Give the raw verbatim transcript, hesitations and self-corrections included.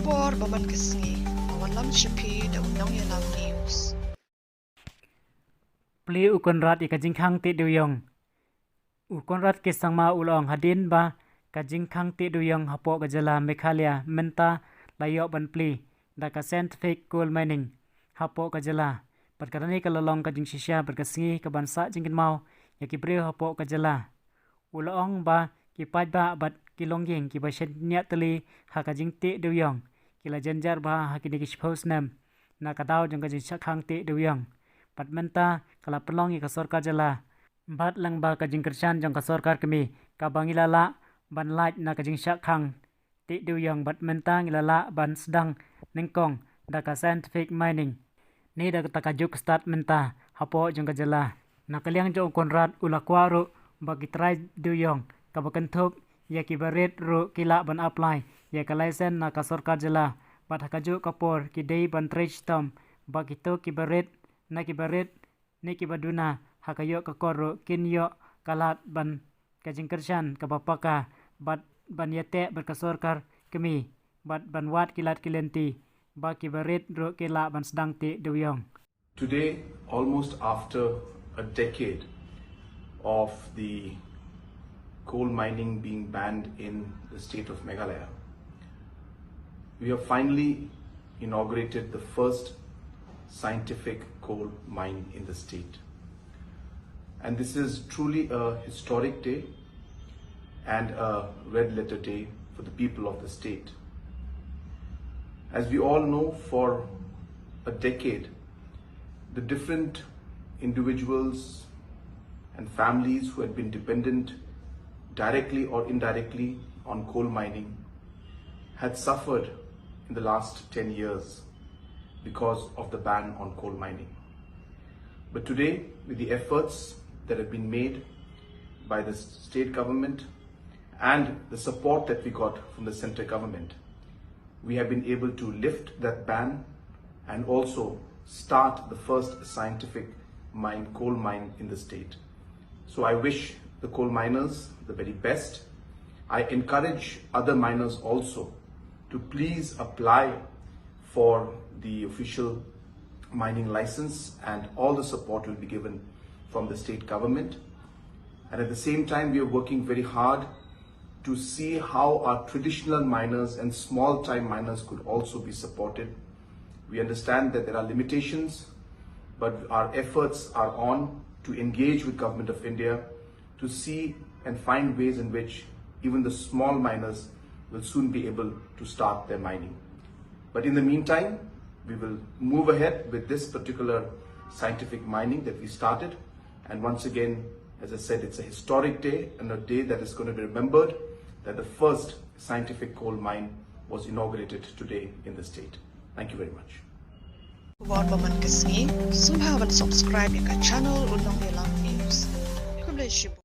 Por ba man ka sngi, a wallam shapi da u nongïalam news. Plie u Conrad ïa ka jingkhang tih dewïong. U Conrad K Sangma u la ong hadien ba ka jingkhang tih dewïong hapoh ka jylla Meghalaya mynta la ïoh ban plie da ka scientific coal mining hapoh ka jylla. Bad kane ka la long ka jingshisha bad ka sngi kaban sah jingkynmaw ïa ki briew hapoh ka jylla. U la ong ba ki paidbah bad ki longïing kiba shaniah tylli ha ka jingtih dewïong ki la jynjar bha ha kine ki shiphew snem na ka daw jong ka jingshah khang tih dewïong. Bad mynta ka la pynlong ïa ka sorkar jylla bad lyngba ka jingkyrshan jong ka sorkar kmie kaba ngi la lah ban lait na ka jingshah khang tih dewïong bad mynta ngi la lah ban sdang nyngkong da ka scientific mining. Ne da kata ka juk stad mynta hapoh jong ka jylla. Na ka liang jong u Conrad u la kwah ruh ba ki trai dewïong kaba kynthup ïa kiba rit ruh ki lah ban apply ïa ka license na ka sorkar jylla. Bad ha kajuh ka por ki dei ban trei shitom ba kito kiba rit na kiba rit ne kiba duna ha ka ïoh ka kor ruh kin ïoh ka lad ban ka jingkyrshan kaba paka bad ban ïateh bad ka sorkar kmie bad ban wad ki lad ki lynti ba kiba rit ruh ki lah ban sdang tih dewïong. Today, almost after a decade of the coal mining being banned in the state of Meghalaya, we have finally inaugurated the first scientific coal mine in the state. And this is truly a historic day and a red letter day for the people of the state. As we all know, for a decade, the different individuals and families who had been dependent directly or indirectly on coal mining had suffered in the last ten years because of the ban on coal mining. But today, with the efforts that have been made by the state government and the support that we got from the center government, we have been able to lift that ban and also start the first scientific mine, coal mine in the state. So I wish the coal miners the very best. I encourage other miners also to please apply for the official mining license, and all the support will be given from the state government. And at the same time, we are working very hard to see how our traditional miners and small time miners could also be supported. We understand that there are limitations, but our efforts are on to engage with Government of India to see and find ways in which even the small miners will soon be able to start their mining. But in the meantime, we will move ahead with this particular scientific mining that we started. And once again, as I said, it's a historic day and a day that is going to be remembered, that the first scientific coal mine was inaugurated today in the state. Thank you very much. Khubor ba man ka sngi, sngewbha ban subscribe ïa ka channel U Nongïalam News. Khublei shibun.